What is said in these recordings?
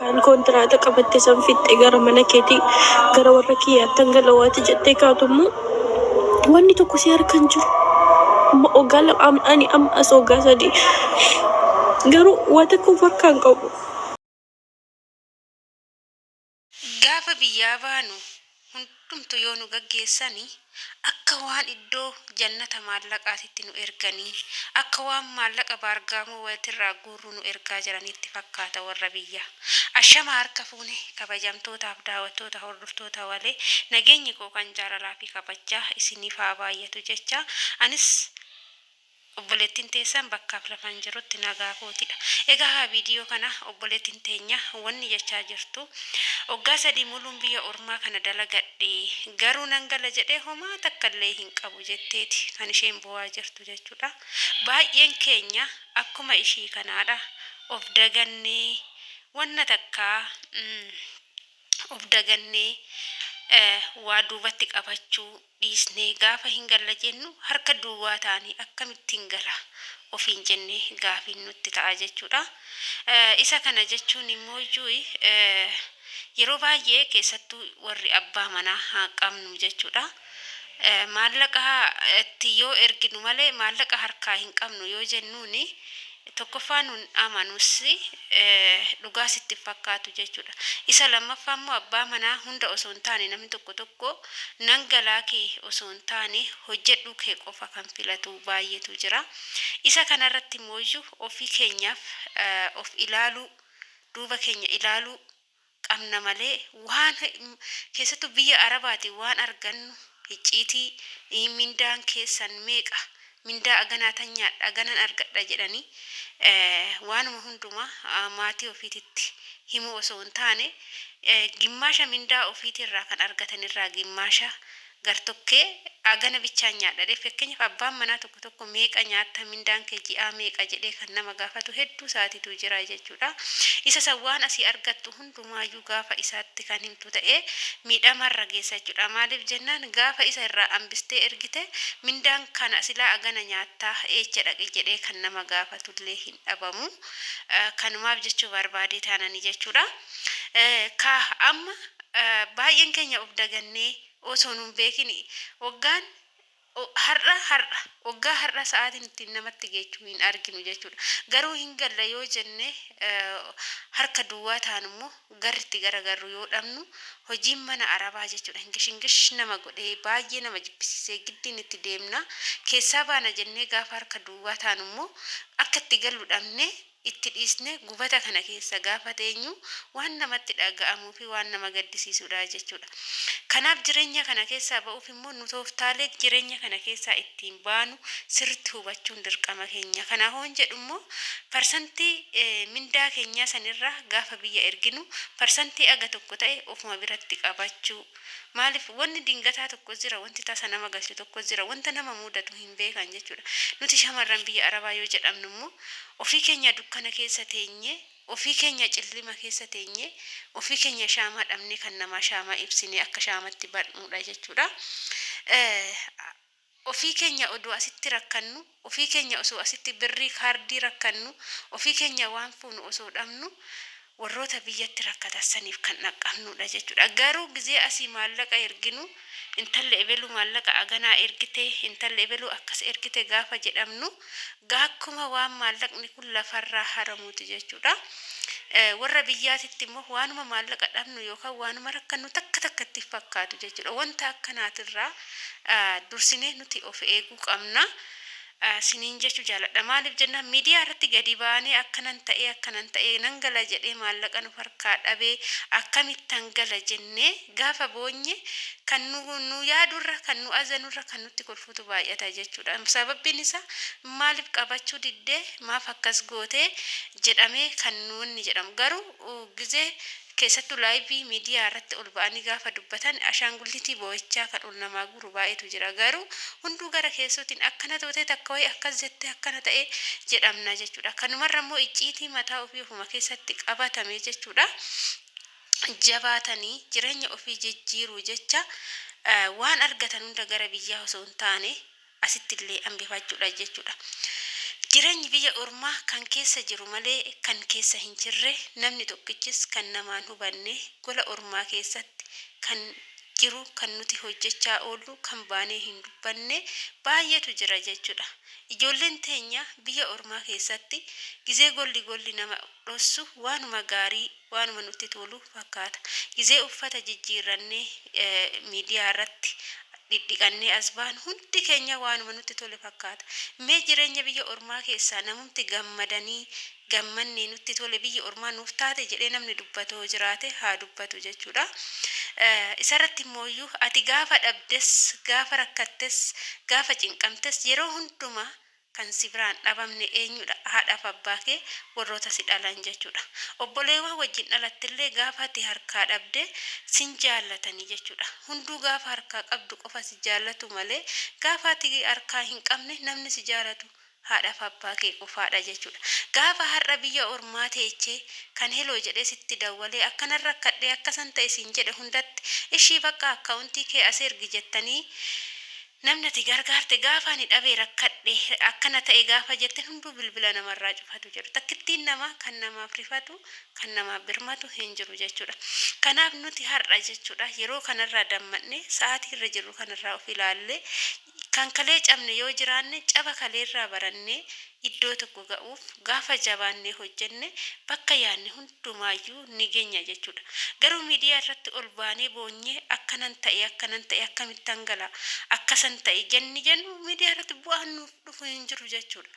Kan kontiraata qabatte san fixxe gara mana keetii gara warra kiyyaattan gala waati jettee kaatu immoo wanni tokko si harka hin jiru. Amma waggaa lama ani amma as waggaa 3 garuu waa takka of harkaa hin qabu. Gaafa biyyaa baanu hundumtu yoo nu gaggeessani akka waan iddoo jannata maallaqaatitti nu erganii, akka waan maallaqa baargaamoo wayitirraa guurruu nu ergaa jiraniitti fakkaata warra biyyaa. Ashama harka fuune kabajamtootaaf daawattoota hordoftoota walee nageenyi koo kan jaalalaa fi kabajjaa isiniif haa baayyatu jechaa anis Obboleettiin teessan bakkaaf lafan jirutti nagaa kootidha. Egaa haa viidiyoo kana obboleettiin teenya wanni jechaa jirtu waggaa 3 muluun biyya ormaa kana dalagadhe garuu nan gala jedhee homaa takkallee hin qabu jetteeti kan isheen boo'aa jirtu jechuudha. Baay'een keenya akkuma ishii kanaadha of dagannee wanna takkaa of dagannee waa duubatti qabachuu dhiisnee gaafa hin galla jennu harka duwwaa taanee akkamittiin gala ofiin jennee gaafiin nutti ta'a jechuudha. Isa kana jechuun immoo yeroo baay'ee keessattuu warri abbaa manaa qabnu jechuudha. Maallaqa itti yoo erginu malee maallaqa harkaa hin qabnu yoo jennuuni Tokkoffaa nun amanus dhugaa sitti hin fakkaatu jechuudha. Isa lammaffaa immoo abbaa manaa hunda osoo hin taane namni tokko tokko nan galaa kee osoo hin taane hojjedhuu kee qofa kan filatu baay'eetu jira. Isa kanarratti immooyyuu ofii keenyaaf of ilaaluu, duuba keenya ilaaluu qabna malee waan keessattuu biyya arabaati waan argannu icciitii mindaan keessan meeqa mindaa aganaa tan nyaadha aganan argadha jedhanii waanuma hundumaa maatii ofiititti himuu osoo hin taane gimmaasha mindaa ofiitirraa kan argatanirraa gimmaasha gartokkee agana bichaan nyaadha jedhee fakkeenyaaf abbaan manaa tokko tokko meeqa nyaatta mindaan kee ji'aa meeqa jedhee kan nama gaafatu hedduu isaatiitu jira jechuudha. Isa san waan asii argattu hundumaayyuu gaafa isaatti kan himtu ta'ee miidhamarra geessa jechuudha. Maaliif jennaan gaafa isa irraa ambistee ergite mindaan kana silaa agana nyaattaa eecha dhaqe jedhee kan nama gaafatullee hin dhabamu. Kanumaaf jechuu barbaadee taanani jechuudha. Ka amma baay'een keenya of dagannee osoo nun beekin waggaan har'a har'a waggaa har'a sa'aatiin ittiin namatti geechu hin arginu jechuudha. Garuu hin galla yoo jenne harka duwwaa taanu immoo garri itti garagarru yoo dhabnu hojiin mana arabaa jechuudha hingish hingish nama godhee baay'ee nama jibbisiisee giddiin itti deemna. Keessaa baana jennee gaafa harka duwwaa taanu immoo akka itti gallu dhabnee itti dhiisnee gubata kana keessa gaafa teenyu waan namatti dhaga'amuu fi waan nama gaddisiisuudha jechuudha. Kanaaf jireenya kana keessaa ba'uuf immoo nu tooftaalee jireenya kana keessaa ittiin baanu sirriitti hubachuun dirqama keenya. Kana hoon jedhu immoo parsantii mindaa keenyaa sanirraa gaafa biyya erginu parsantii aga tokko ta'e ofuma biratti qabachuu. Maaliif wanni dingataa tokko jira, wanti tasa nama galchu tokko jira, wanta nama mudatu hin beekan jechuudha. Nuti shamarran biyya Arabaa yoo jedhamnu immoo Ofii keenyaa dukkana keessa teenyee, ofii keenyaa cillima keessa teenyee, ofii keenyaa shaamaa dhabnee kan namaa shaamaa ibsinee akka shaamatti ban'uudha jechuudha. Ofii keenya odoo asitti rakkannu, ofii keenya osoo asitti birrii kaardii rakkannu, ofii keenya waan fuunu osoo dhabnu warroota biyyatti rakkatan saniif kan dhaqqabnuudha jechuudha. Garuu gizee asii maallaqa erginu intalli ebelu maallaqa aganaa ergite, intalli ebelu akkas ergite gaafa jedhamnu gaakkuma waan maallaqni kun lafarraa haramuuti jechuudha. Warra biyyaatitti immoo waanuma maallaqa dhabnu yookaan waanuma rakkannu takka takka itti hin fakkaatu jechuudha. Wanta akkanaatirraa dursinee nuti of eeguu qabna. siniin jechu jaaladha. Maaliif jennaan miidiyaa irratti gadi baanee akkanan ta'ee akkanan ta'ee nan gala jedhee maallaqa nuf harkaa dhabee akkamittan gala jennee gaafa boonye kan nu nu yaadurra kan nu azanurra kan nutti kolfuutu baay'ata jechuudha. Sababbiin isaa maaliif qabachuu diddee maaf akkas gootee jedhamee kan nu wanni jedhamu garuu gizee Keessattuu live miidiyaa irratti ol ba'anii gaafa dubbatan ashaangullitii boo'ichaa kan ol namaa guuru baay'eetu jira. Garuu hunduu gara keessootiin akkana tootee takka wayii akkas jettee akkana ta'e jedhamna jechuudha. Kanumarra immoo icciitii mataa ofii ofuma keessatti qabatame jechuudha. Jabaatanii jireenya ofii jijjiiruu jecha waan argatan hunda gara biyyaa osoo hin taane asitti illee hambifachuudha jechuudha. Jireenyi biyya ormaa kan keessa jiru malee kan keessa hin jirre namni tokkichis kan namaan hubanne gola ormaa keessatti kan jiru kan nuti hojjechaa oollu kan baanee hin dubbanne baay'eetu jira jechuudha. Ijoolleen teenya biyya ormaa keessatti gizee golli golli nama dhossu waanuma gaarii waanuma nutti tolu fakkaata. Gizee uffata jijjiirrannee miidiyaa irratti dhidhiqannee as baanu hundi keenya waanuma nutti tole fakkaata. Mee jireenya biyya ormaa keessaa namumti gammadanii gammannee nutti tole biyyi ormaa nuuf taate jedhee namni dubbatu yoo jiraate haa dubbatu jechuudha. Isarratti immooyyuu ati gaafa dhabdes, gaafa rakkattes, gaafa cinqamtes yeroo hundumaa kan si biraan dhabamne eenyudha? Haadhaaf abbaa kee warroota si dhalan jechuudha. Obboleewwan wajjin dhalattellee gaafa ati harkaa dhabde sin jaallatanii jechuudha. Hunduu gaafa harkaa qabdu qofa si jaallatu malee gaafa ati harkaa hin qabne namni si jaalatu haadhaaf abbaa kee qofaadha jechuudha. Gaafa har'a biyya ormaa teechee kan heloo jedhee sitti dawwalee akkanan rakkadhee akkasan ta'e siin jedhe hundatti ishii bakka akkaawuntii kee as ergi jettanii namni ati gargaarte gaafa ani dhabee rakkadhe akkana ta'e gaafa jette hunduu bilbila namarraa cufatu jedhu. Takkittiin namaa kan namaaf rifatu kan namaaf birmatu hin jiru jechuudha. Kanaaf nuti har'a jechuudha yeroo kanarraa dammaqne sa'aatii irra jirru kanarraa of ilaallee kan kalee cabne yoo jiraanne caba kaleerraa barannee iddoo tokko ga'uuf gaafa jabaannee hojjenne bakka yaadne hundumaayyuu ni geenya jechuudha. Garuu miidiyaa irratti ol baanee boonyee akkanan ta'e akkanan ta'e akkamittan gala akkasan ta'e jenni jennu miidiyaa irratti bu'aan nuuf dhufu hin jiru jechuudha.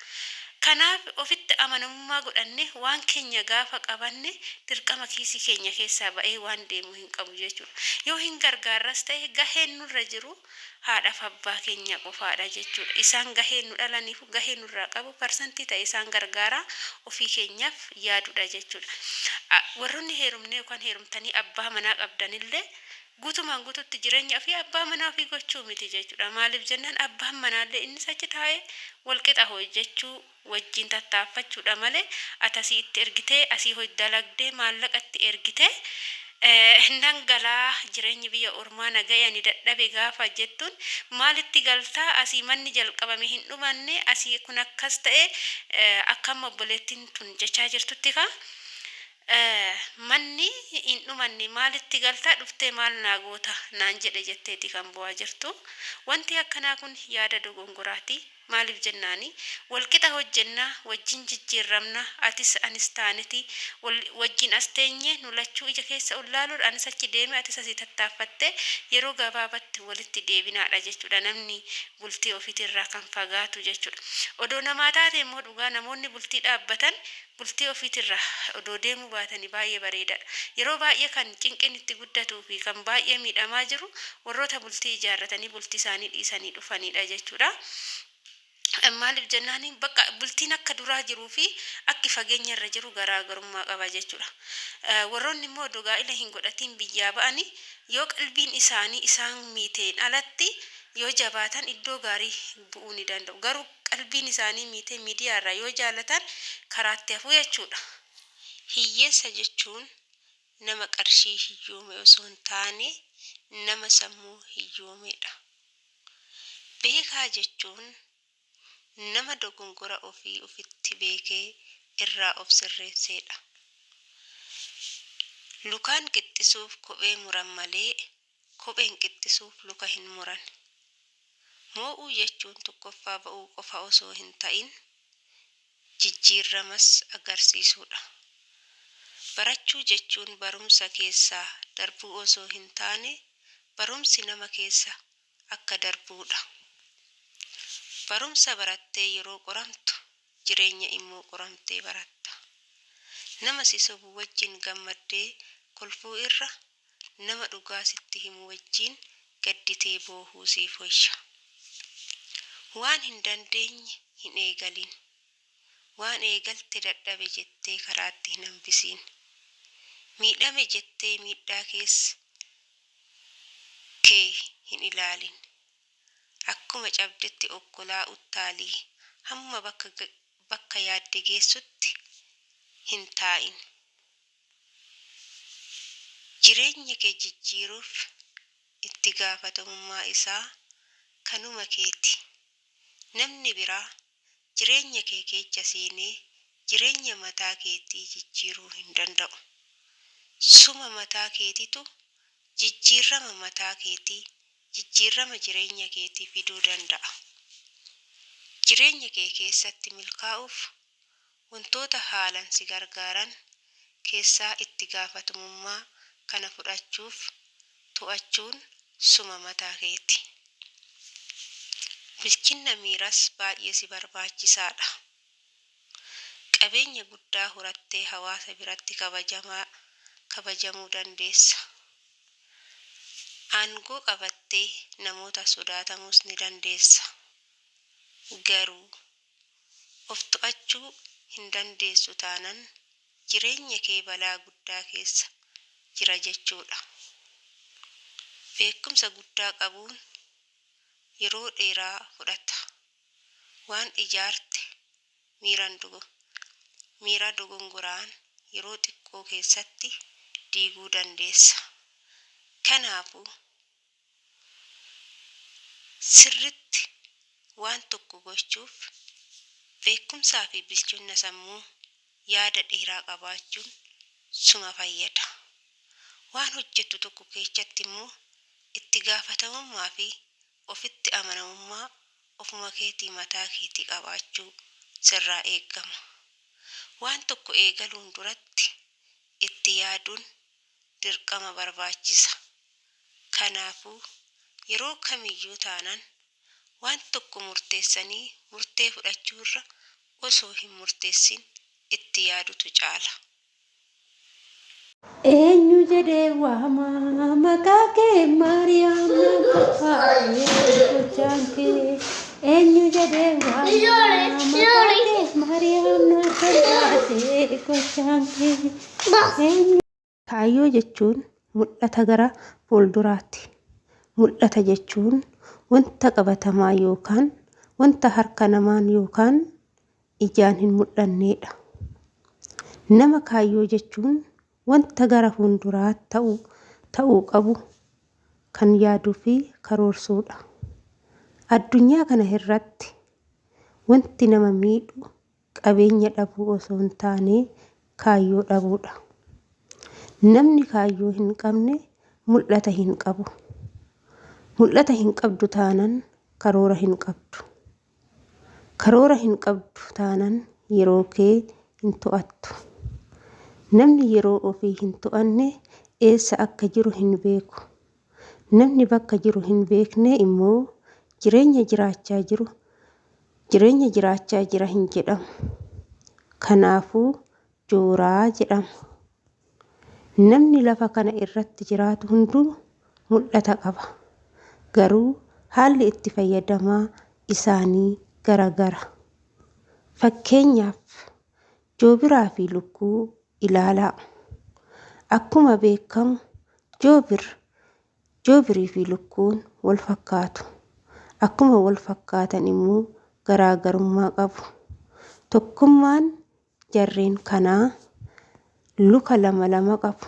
Kanaaf ofitti amanamummaa godhanne waan keenya gaafa qabanne dirqama kiisii keenya keessaa ba'ee waan deemu hin qabu jechuudha. Yoo hin gargaarras ta'e gaheen nurra jiru haadhaaf abbaa keenya qofaadha jechuudha. Isaan gahee nu dhalaniif gahee nurraa qabu parsantii ta'e isaan gargaaraa ofii keenyaaf yaadudha jechuudha. Warroonni heerumnee yookaan heerumtanii abbaa manaa qabdanillee guutumaan guututti jireenya ofii abbaa manaa ofii gochuu miti jechuudha. Maaliif jennaan abbaan manaallee innis achi taa'ee walqixa hojjechuu wajjin tattaaffachuudha malee ati asii itti ergitee asii dalagdee maallaqa itti ergitee nan galaa jireenyi biyya ormaa na ga'e ani dadhabe gaafa jettuun maalitti galtaa asii manni jalqabame hin dhumanne asii kun akkas ta'e akkam obboleettiin tun jechaa jirtutti kaa manni hin dhumanne maalitti galtaa dhuftee maal naa goota naan jedhe jetteeti kan bu'aa jirtu. Wanti akkanaa kun yaada dogongoraati. Maaliif jennaani walqixa hojjennaa wajjin jijjiirramna atis anis taaneti wajjin as teenye nu lachuu ija keessa ollaaluudha anis achi deeme atis asii tattaaffatte yeroo gabaabatti walitti deebinaadha jechuudha. Namni bultii ofiitirraa kan fagaatu jechuudha. Odoo namaa taate immoo dhugaa namoonni bultii dhaabbatan bultii ofiitirraa odoo deemuu baatanii baay'ee bareedaadha. Yeroo baay'ee kan cinqin itti guddatuu fi kan baay'ee miidhamaa jiru warroota bultii ijaarratanii bultii isaanii dhiisanii dhufanidha jechuudha. Maaliif jennaan bakka bultiin akka duraa jiruu fi akki fageenya irra jiru garaagarummaa qaba jechuudha. Warroonni immoo odoo gaa'ila hin godhatiin biyyaa ba'anii yoo qalbiin isaanii isaan miiteen alatti yoo jabaatan iddoo gaarii bu'uu ni danda'u. Garuu qalbiin isaanii miitee miidiyaa irraa yoo jaalatan karaatti hafu jechuudha. Hiyyeessa jechuun nama qarshii hiyyoome osoo hin taane nama sammuu hiyyoomedha. Beekaa jechuun nama dogongora ofii ofitti beekee irraa of sirreesseedha. Lukaan qixxisuuf kophee muran malee kopheen qixxisuuf luka hin muran. Moo'uu jechuun tokkoffaa ba'uu qofa osoo hin ta'in jijjiirramas agarsiisuudha. Barachuu jechuun barumsa keessaa darbuu osoo hin taane barumsi nama keessa akka darbuudha. Barumsa barattee yeroo qoramtu jireenya immoo qoramtee baratta. Nama si sobu wajjin gammaddee kolfuu irra nama dhugaa sitti himu wajjin gadditee boohuu siif wayya. Waan hin dandeenye hin eegalin. Waan eegalte dadhabe jettee karaatti hin hambisiin. Miidhame jettee miidhaa keessa kee hin ilaalin. Akkuma cabdetti okkolaa uttaalii hamma bakka yaadde geessutti hin taa'in. Jireenya kee jijjiiruuf itti gaafatamummaa isaa kanuma keeti. Namni biraa jireenya kee keecha seenee jireenya mataa keetii jijjiiruu hin danda'u. Suma mataa keetitu jijjiirrama mataa keetii, jijjiirrama jireenya keetii fiduu danda'a. Jireenya kee keessatti milkaa'uuf wantoota haalan si gargaaran keessaa itti gaafatamummaa kana fudhachuuf to'achuun suma mataa keeti. Bilchinna miiras baay'ee si barbaachisaadha. Qabeenya guddaa horattee hawaasa biratti kabajamaa kabajamuu dandeessa. Aangoo qabattee namoota sodaatamuus ni dandeessa. Garuu of to'achuu hin dandeessu taanan jireenya kee balaa guddaa keessa jira jechuudha. Beekumsa guddaa qabuun yeroo dheeraa fudhata. Waan ijaarte miira dogongoraan yeroo xiqqoo keessatti diiguu dandeessa. Kanaafuu sirritti waan tokko gochuuf beekumsaa fi bilchina sammuu yaada dheeraa qabaachuun suma fayyada. Waan hojjettu tokko keessatti immoo itti gaafatamummaa fi ofitti amanamummaa ofuma keetii mataa keetii qabaachuu sirraa eegama. Waan tokko eegaluun duratti itti yaaduun dirqama barbaachisa. Kanaafuu yeroo kamiyyuu taanaan waan tokko murteessanii murtee fudhachuu irra osoo hin murteessin itti yaadutu caala. Eenyu jedhee waama maqaa kee Maariyaam naan qophaa'e gochaan kee. Eenyu jedhee waama maqaa kee Maariyaam naan qophaa'e gochaan kee. Eenyu. Kaayyoo jechuun mul'ata gara fuulduraati. Mul'ata jechuun wanta qabatamaa yookaan wanta harka namaan yookaan ijaan hin mul'anneedha. Nama kaayyoo jechuun wanta gara fuulduraa ta'uu qabu kan yaaduu fi karoorsuudha. Addunyaa kana irratti wanti nama miidhu qabeenya dhabuu osoo hin taane kaayyoo dhabuudha. Namni kaayyoo hin qabne mul'ata hin qabu. Mul'ata hin qabdu taanan karoora hin qabdu. Karoora hin qabdu taanan yeroo kee hin to'attu. Namni yeroo ofii hin to'anne eessa akka jiru hin beeku. Namni bakka jiru hin beekne immoo jireenya jiraachaa jiru jireenya jiraachaa jira hin jedhamu. Kanaafuu jooraa jedhama. Namni lafa kana irratti jiraatu hunduu mul'ata qaba. Garuu haalli itti fayyadamaa isaanii garagara. Fakkeenyaaf joobiraa fi lukkuu ilaalaa. Akkuma beekamu joobir joobirii fi lukkuun wal fakkaatu. Akkuma wal fakkaatan immoo garaagarummaa qabu. Tokkummaan jarreen kanaa luka lama lama qabu.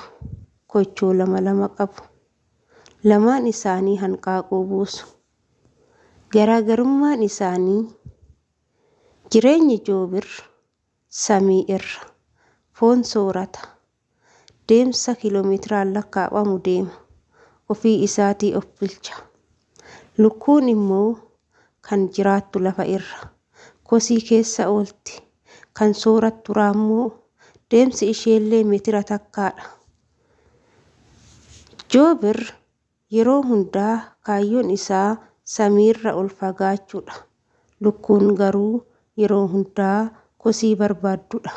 Kochoo lama lama qabu. Lamaan isaanii hanqaaquu buusu. Garaagarummaan isaanii jireenyi joobir samii irra foon soorata. Deemsa kiiloomeetiraan lakkaa'amu deema. Ofii isaatii of bulcha. Lukkuun immoo kan jiraattu lafa irra. Kosii keessa oolti. Kan soorattu raammoo. Deemsi isheellee meetira takkaadha. Joobir yeroo hundaa kaayyoon isaa samiirra ol fagaachuudha. Lukkuun garuu yeroo hundaa kosii barbaaddudha.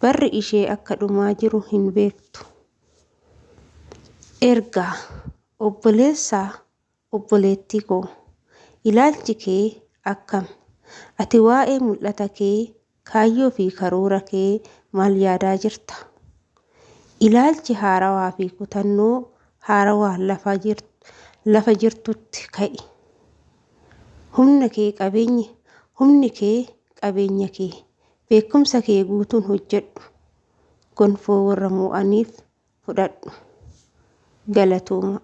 Barri ishee akka dhumaa jiru hin beektu. Ergaa obboleessaa obboleettii koo ilaalchi kee akkam? Ati waa'ee mul'ata kee kaayyoo fi karoora kee maal yaadaa jirta? Ilaalchi haarawaa fi kutannoo haarawaa lafa jirtutti ka'i. Humna kee qabeenya humni kee qabeenya kee beekumsa kee guutuun hojjedhu. Gonfoo warra mo'aniif fudhadhu. Galatoomaa.